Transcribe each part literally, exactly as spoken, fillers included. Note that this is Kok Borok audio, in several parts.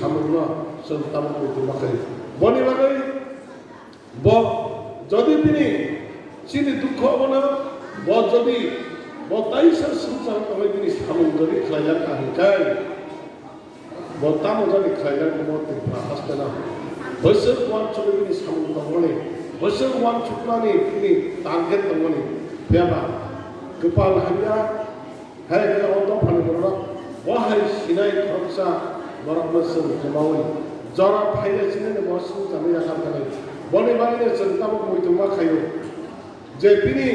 samungno chwng tabuk muitu ma khaio. Boni bagwi bo jodi bini chini dukho abono bo jodi bo taisa swngchar tongwi bini samung jodi khlaijak kha hwnkhe, bo tamo jani khlaijak bo Tripura hasteno. Bwswk uansukwi bini samung tongmani, bwswk uansukmani bini target tongmani. Phiya ba kwpal hamya, hai khe o dophani borok bo hai sinai khoroksa borokno chwng kwmaui jora phaiya sinani bo swngcharni yakhar khanai. Boni bagwino chwng tabuk muitu ma khaio. Je bini,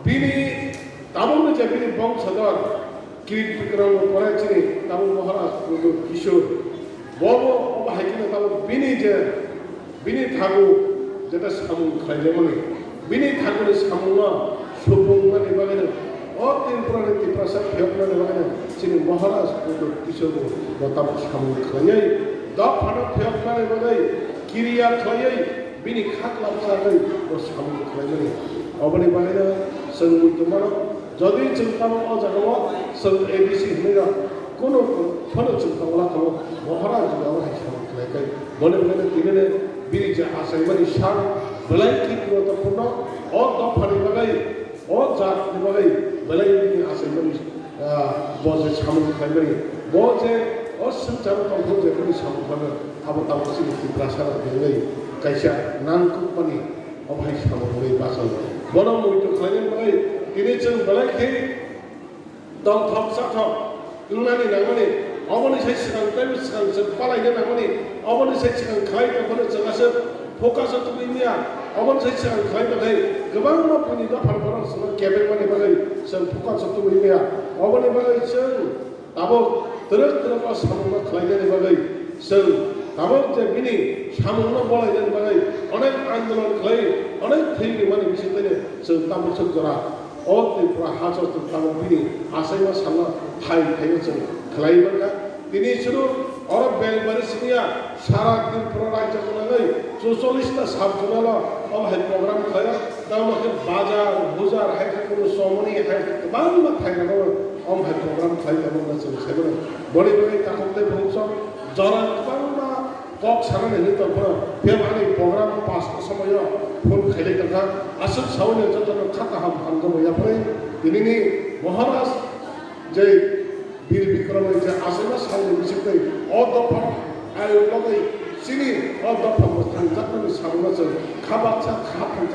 bini tabukni je bini bongsador, Kirit Bikram pore chini tabuk Maharaj Pradyot Kishore, bobo obo hai kheno tabuk bini je, bini thago jeta samung khlaijamani, bini thagoni samungno supungmani bagwino, o Tripurani Tiprasa phiyoknani bagwino chini Maharaj Pradyot Kishore bo tabuk samung khlaiwi, dophano phiyoknani bagwi kiriya khlaiwi, bini kha kwlapjagwi bo samung khlaimani. Oboni bagwino chwng muitu mano, jodi chwng tamo o jagao chwng A D C hinwi rok, kunu phano chwng tongla tongo, Maharaj jwngao hai samung khlaikai. Boni bagwino tinini bini je achaimani sak belai khe guruttopurno, o dophani bagwi, o jatni bagwi belai bini achaimani, ah, bo je samung khlaimani, bo je o swngcharo tongthok je bini samung khlaimani, abo tabuk chini Tiprasa rok belai kaisa nangkukmani, obo hai samung hwnwi bachao. Bono muitu khlainani bagwi tini chwng belai khe tongthok chathok wngnani nangmani, oboni sai swkang teibo swkang chwng palaina nangmani, oboni sai swkang khlai tongphano chwng aswk focus o tubui maya, oboni sai swkang khlai tongthai kwbangma buini dophani borok chwngno kebengmani bagwi chwng focus o tubui maya, oboni bagwi chwng tabuk twrwk twrwk o samungno khlainani bagwi chwng tabuk je bini samungno bolainani bagwi onek andolon khlai, onek thwi rimani bisingtwi chwng tabuk swk jora. O Tripura hacho chwng tabuk bini achaima salno thai thaio chwng khlai mankha. Tini chwng oro Belbari siniya sara Tripura rajyo gwnangwi chuchollish ta sub zonal o omo hai program khlaio. Tamo khe bazar, bujar hai khe kunu chomoni hai khe kwbangma thairok o omo hai program khlai tongmani chwng sai mano. Boni bagwi takhuk tei bukhuk sok jora kwbangma kok sanani hinwi tongphano, phiya ba ani program pasta somoio phone khailai tongkha. Aswk saui no jotono kha kaham hamjakgo yaphai tinini Maharaj je Bir Bikram je achaima salni bisingtwi o dopha ayuk bagwi chini o dopha mwthangjakmani samungno chwng kha baksa kha phansa